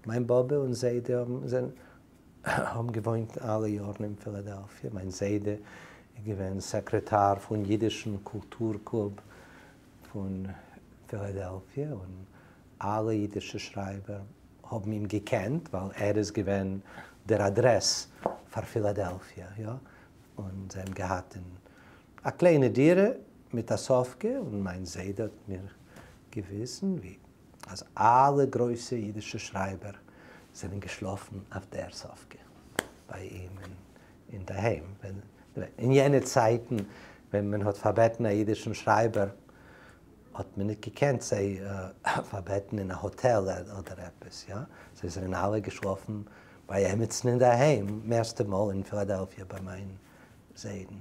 מיין באבע און זיידע האבן זענען האבן געוואוינט אלע יארן אין פילאדעלפיע. מיין זיידע איז געווען סעקרעטאר פון אידישן קולטור קלוב פון פילאדעלפיע, און אלע אידישע שרייבער האבן אים געקענט, ווייל ער איז געווען דער אדרעס פאר פילאדעלפיע, יא, און זיי האבן געהאט אין א קליינע דירה מיט א סאפקע, און מיין זיידע האט מיר געוויזן ווי אז אלע גרויסע אידישע שרייבער זענען געשלאפן אויף דער סאפקע ביי אים אינדערהיים. אין יענע צייטן ווען מען האט פארבעטן א אידישן שרייבער האט מען ניט געקענט זיי פארבעטן אין א האטעל אדער עפעס, יא, זיי זענען אלע געשלאפן ביי עמיצן אינדערהיים, מערסטע מאל אין פילאדעלפיע ביי מיין זיידן.